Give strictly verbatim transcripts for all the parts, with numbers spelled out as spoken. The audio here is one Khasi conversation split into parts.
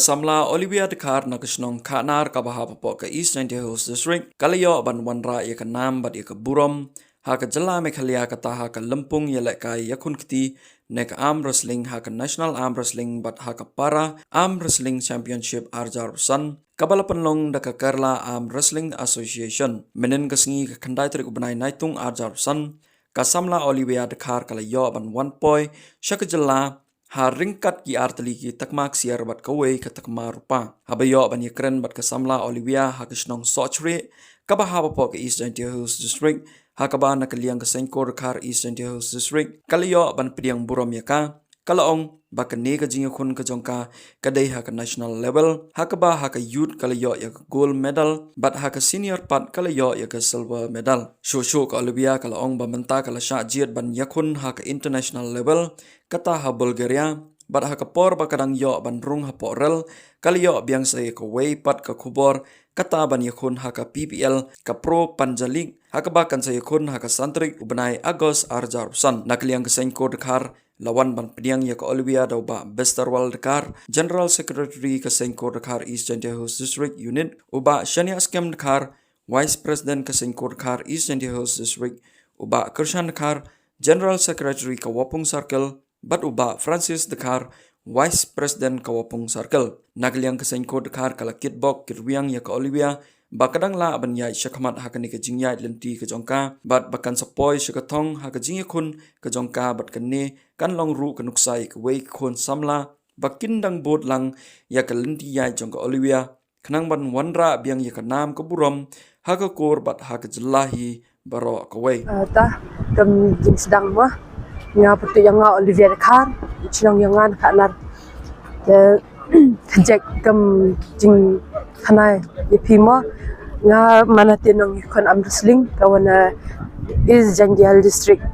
Samla Olivia Dkhar na ka shnong Khanar kaba hap hapoh ka East Jaintia Hills District ka la ïoh ban wanrah ïa ka nam bad ïa ka burom ha ka jylla Meghalaya kata ha ka lympung ïalehkai ïakhun kti ne ka arm wrestling ha ka National Arm Wrestling bad ha ka Para Arm Wrestling Championship ar hajar arphew san kaba la pynlong da ka Kerala Arm Wrestling Association. Mynhynnin ka sngi ka khyndai tarik u bnai Naitung ar hajar arphew san, ka samla Olivia Dkhar ka la ïoh ban wan poi sha ka jylla ha ryngkat ki artylli ki takma ksiar bad kawei ka takma rupa. Haba ïoh ban ïakren bad ka samla Olivia ha ka shnong Sohchrieh kaba hap hapoh ka East Jaintia Hills District, ha kaba na ka liang ka Seiñ Kur Dkhar East Jaintia Hills District ka la ïoh ban pdiang burom ïa ka, ka la ong ba kane ka jingïakhun ka jong ka ka dei ha ka national level, ha kaba ha ka youth ka la ïoh ïa ka gold medal bad ha ka senior pat ka la ïoh ïa ka silver medal. Shuh shuh ka Olivia ka la ong ba mynta ka la shah jied ban ïakhun ha ka international level, kata ha Bulgaria, bad ha ka por ba ka dang ïoh ban rung hapoh rel ka la ïoh biang sa ïa kawei pat ka khubor, kata ban ïakhun ha ka P P L, ka Pro Panja League, ha kaba kan sa ïakhun ha ka san tarik u bnai August ar hajar arphew san. Na ka liang ka Seiñ Kur Dkhar la wan ban pdiang ïa ka Olivia da u Bah Besterwal Dkhar, General Secretary ka Seiñ Kur Dkhar East Jaintia Hills District Unit, u Bah Shaniah Skem Dkhar, Vice President ka Seiñ Kur Dkhar East Jaintia Hills District, u Bah Krishan Dkhar, General Secretary ka Wapung Circle, bad u Bah Francis Dkhar, Vice President ka Wapung Circle. Na ka liang ka Seiñ Kur Dkhar ka la kitbok kitrwiang ïa ka Olivia ba ka dang lah ban ïaid shakhmat ha kane ka jingïaid lynti ka jong ka, bad ba kan sa poi sha ka thong ha ka jingïakhun ka jong ka, bad kane kan long ruh ka nuksa ïa kawei ka khun samla ba kin dang bud lang ïa ka lynti ïaid jong ka Olivia, khnang ban wanrah biang ïa ka nam ka burom ha ka kur bad ha ka jylla hi baroh kawei. Ah, ta, kam jingsdang mo. Nga pynthut ïa nga Olivia Dkhar, shnong ïa nga na Khanar. Te, kajek kam jingkhana ïa phi mo. Nga man hate nongïakhun arm wrestling ka wan na East Jaintia Hills District.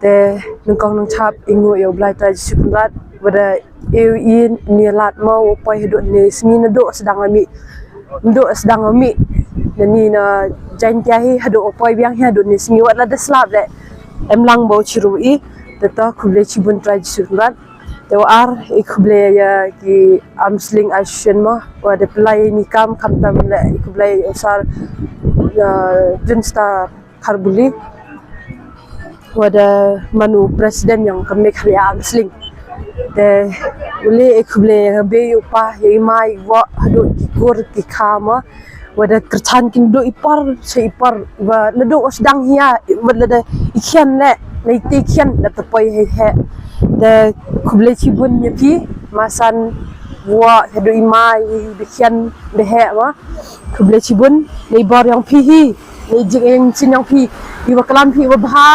Te, nyngkong nyngchap, i nguh ïa u Blai Trai Jisu Kynrad, wada ïa u, ïa u lad mo, u poi haduh ne sngi naduh sdang u mih. Naduh sdang u mih. Nani na Jaintia hi haduh u poi biang hi haduh ne sngi, wat la da slap leh. Em lang ba u chiru i. Te to khublei chibun Trai Jisu Kynrad. Te wa ar, i khublei ïa ki arm wrestling association mo, wada pynlait ïa ini i kam, khamtam leh i khublei u Sir, uh, Junstar Kharbuli, wada man u president ïong ka Meghalaya Arm Wrestling. Te u leh i khublei ïa ka bei u pa, ïa i ma, i wah, haduh ki kur ki kha mo. Wada kyrchan kin duh i por sha i por, wa naduh u sdang hi ïa, wada lada i khian leh, na ite i khian, lada poi hei heh. Te khublei chibun ïa phi, masan, wah, haduh i ma, i khian, da heh mo. Khublei chibun, na i bor ïong phi hi, na i jingïeng jingïeng ïong phi, i wa klam phi, i wa bha,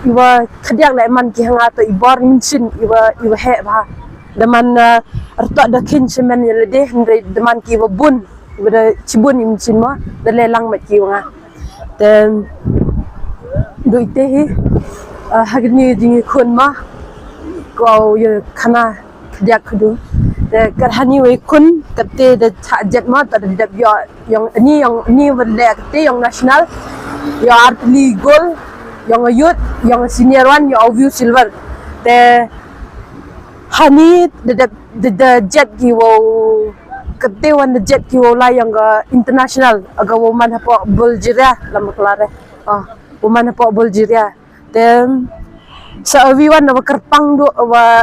i wa khadiak leh man ki ha nga to i bor mynsiem, i wa, i wa heh bha. Da man, uh, artok da khin shemen ïa lade, hynrei da man ki wa bun, i wa da chibun i mynsiem mo, da leh lang mat ki wa nga. Te, du ite hi, uh, ha kani jingïakhun mo, ko ïa khana, khadiak khadu. Te kat hani wei khun, kate da chah jet mo, ta da dep ïoh, ïong ani, ïong ani wa leh kate, ïong national, ïong artylli gold, ïong youth, ïong senior one, ïong view silver. Te hani da dep, da, da jet ki wow, kate wan da jet ki wow lai ïong ka international, aga wow man hapoh Bulgaria, lama klare. Ah, wow man hapoh Bulgaria. Te, sa awi wan wa kyrpang du wa,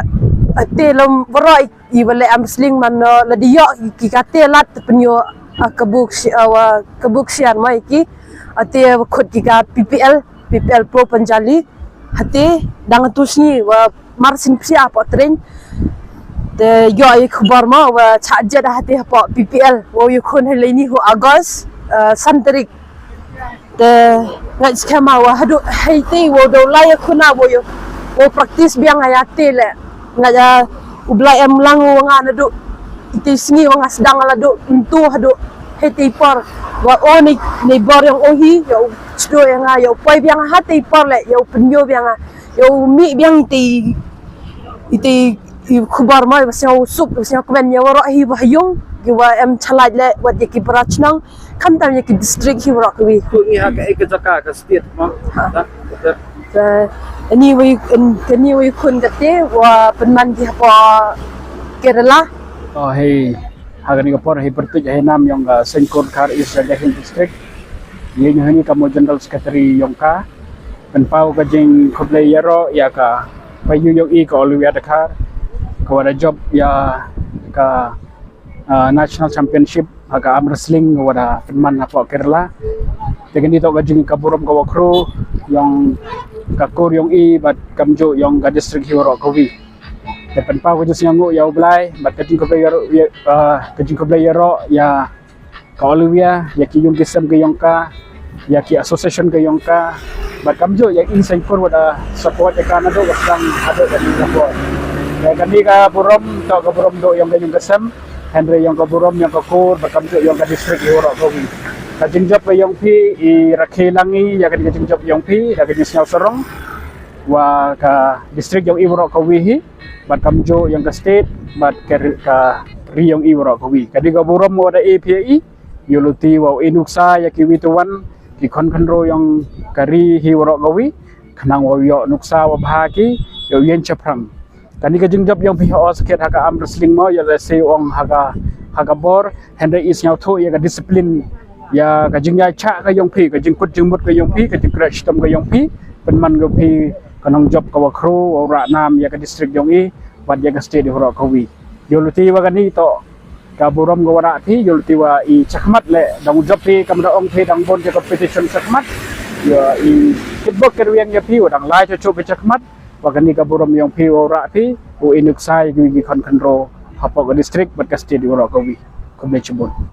te lom waroh i, i wa leh arm wrestling man no, la di ïoh ki kate lad te pynïoh, ah, ka buk si, ah, wa, ka buk siar mai ki, ah, te wa khut ki ka P P L, P P L Pro Panjali, hate, dang tu sngi, wa mar sin psia hapoh train, te ïoh i khubor mo, wa chah jet hate hapoh P P L, wa ïa khun hei lei ni hu August, ah, san tarik, Te ngait skhem wa haduh hei te wa dau lai khuna wa ïa, wa practice biang ïa te leh. Ngait ïa u Blai em lang wa nga naduh ite sngi wa nga sdang la duh ntu haduh hei te por. Wa o ni, ni bor ïong o hi, ïa u chdo ïa nga, ïa u poi biang ha te por leh, ïa u pynïoh biang, ïa u mih biang ite, ite i khubor mai, wa sñiaw suk, wa sñiaw kmen ïa waroh hi wa ha yung, ki wa em chalait leh, wat ïa ki para chnong, khamtam ïa ki district hi waroh kawi. Khun ngi ha ka, eh, ka jaka ka state mo. Ha. Ha, ka state. Ka, ani wei, an, kani wei khun kate, wa pynman ki hapoh Kerala. Oh, hei, ha kane ka por hei pyrtuit hei nam yong ka Seng Kur Khar East Jaintia Hills District. Ïa ngi hangne ka mo General Secretary yong ka. Pynpaw ka jingkhublei ïaroh ïa ka paidbah yong i ka Olivia Dkhar. Ka wada jop ïa ka ah, National Championship ha ka arm wrestling ka wada pynman hapoh Kerala. Te kane toh ka jing ka burom ka wa khru yong ka kur yong i bad kamjooh yong ka district hi waroh kawi. Te pynpaw ka jingsngewnguh ïa u Blai bad ka jingkhublei ïaroh ïa, ah, ka jingkhublei ïaroh ïa ka Olivia, ïa ki yung ki sem ka yong ka, ïa ki association ka yong ka. Bad kamjooh ïa i Seng Kur wada support ïa ka naduh ka sdang haduh kane ka por. Ïa kane ka burom toh ka burom duh yong ka yung ka sem, hynrei yong ka burom yong ka kur bad kamjooh yong ka district hi waroh kawi. Ka jingjop ka yong phi i rakhe lang i ïa kane ka jingjop yong phi da ka jingsngew sarong wa ka district yong i waroh kawi hi bad kamjooh yong ka state bad ka ri, ka ri yong i waroh kawi. Kane ka burom wada e phi i ïa u lynti wa u i nuksa ïa kiwi tu wan ki khon khynro yong ka ri hi waroh kawi khnang wa u ïoh nuksa wa bha ki ïoh ïeng shaphrang. Kane ka jingjop yong phi ha os khet ha ka arm wrestling mo ïa lehse ong ha ka, ha ka bor, hynrei i sngewthuh ïa ka discipline, ïa ka jingïaishah ka yong phi, ka jingkut jingmut ka yong phi, ka jingkhreh shitom ka yong phi pynman ka phi ka nongjop ka wa khru wa u rah nam ïa ka district yong i bad ïa ka state hi waroh kawi. Ïa u lynti wa kane toh ka burom ka wa rah phi, ïa u lynti wa i shakhmat leh dang jop phi kam da ong phi dang bun ki competition shakhmat. Ïa i kitbok kitwiang ïa phi wa dang lai chuh chuh phi shakhmat. Wa kane ka burom yong phi wa u rah phi u i nuksa ïa kiwi ki khon khynro hapoh ka district bad ka state hi waroh kawi. Khublei shibun.